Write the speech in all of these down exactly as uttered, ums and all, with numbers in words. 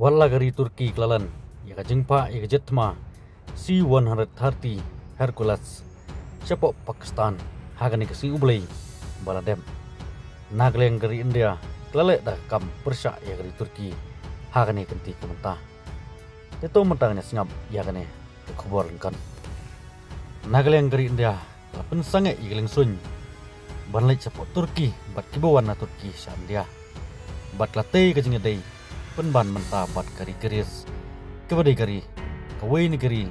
Wat la ka ri Turkey ka la len ïa ka jingphah ïa ka jet thma C one hundred thirty Hercules shapoh Pakistan ha kane ka sngi U Blei ba la dep, na ka liang ka ri India ka la leh da ka kam pyrshah ïa ka ri Turkey ha kane ka kynti ka mynta. Te to mynta ngin ïa sngap ïa kane ka khubor lyngkot. Na ka liang ka ri India ka la pynsangeh ïa ki liengsuiñ ban leit shapoh Turkey bad kiba wan na Turkey sha India. Bad ka la tei ka jingïadei pynban mynta bad ka ri Greece, kaba dei ka ri kawei na ki ri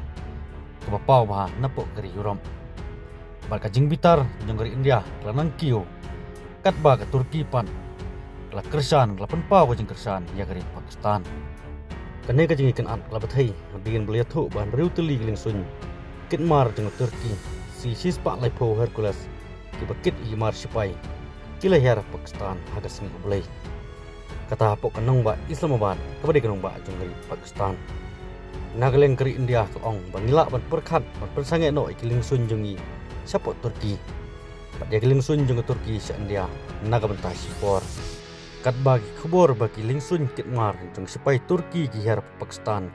kaba paw bha napoh ka ri Europe. Bad ka jingbitar jong ka ri India ka la nang kiew, katba ka Turkey pat ka la kyrshan, ka la pynpaw ka jingkyrshan ïa ka ri Pakistan. Kane ka jingïakynad ka la bthei hadien ba la ïathuh ba hynriew tylli ki liengsuiñ kit mar jong ka Turkey, C shispah laiphew Hercules, kiba kit ïa ki mar shipai, ki la hiar ha Pakistan ha ka sngi U Blei, kata hapoh ka nongbah Islamabad, kaba dei ka nongbah jong ka ri Pakistan. Na ka liang ka ri India ka la ong ba ngi lah ban pyrkhat ban pynsangeh noh ïa ki liengsuiñ jong ngi shapoh Turkey bad ïa ki liengsuiñ jong ka Turkey sha India na ka bynta shipor. Katba ki khubor ba ki liengsuiñ kit mar jong ki shipai Turkey ki hiar ha Pakistan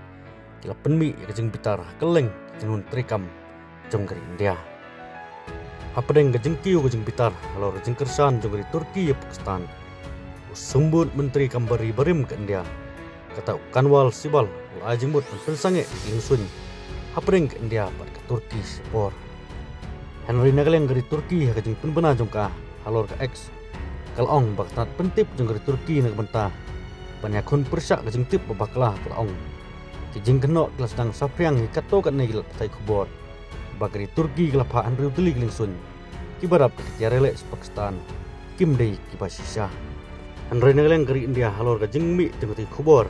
ki la pynmih ïa ka jingbitar ha kylleng ki kynhun treikam jong ka ri India. Hapdeng ka jingkiew ka jingbitar halor ka jingkyrshan jong ka ri Turkey ïa Pakistan, u Symbud Myntri Kam Bar Ri barim ka India, kata u Kanwal Sibal, u la ai jingmut ban pynsangeh ïa ki liengsuiñ hapdeng ka India bad ka Turkey shipor. Hynrei na ka liang ka ri Turkey ha ka jingpynbna jong ka halor ka X, ka la ong ba ka tnat pyntip jong ka ri Turkey na ka bynta ban ïakhun pyrshah ka jingtip ba bakla, ka la ong, ki jingkynnoh ki la sdang saphriang ïa katto katne ki lad pathai khubor ba ka ri Turkey ka la phah hynriew tylli ki liengsuiñ kiba rap ka tiar ïaleh sha Pakistan, kim dei kiba shisha. Hynrei na ka liang ka ri India halor ka jingmih jong katei ka khubor,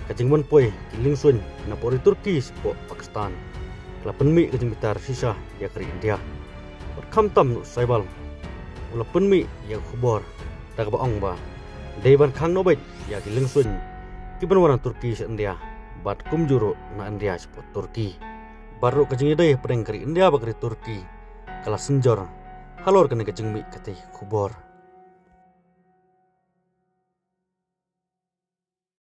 ka jingwan poi ki liengsuiñ napoh ri Turkey shapoh Pakistan, ka la pynmih ka jingbitar shisha ïa ka ri India. Bad khamtam u Sibal u la pynmih ïa ka khubor da kaba ong ba dei ban khang noh beit ïa ki liengsuiñ kiban wan na Turkey sha India bad kumjuh ruh na India shapoh Turkey. Bad ruh ka jingïadei hapdeng ka ri India bad ka ri Turkey ka la synjor halor kane ka jingmih katei ka khubor.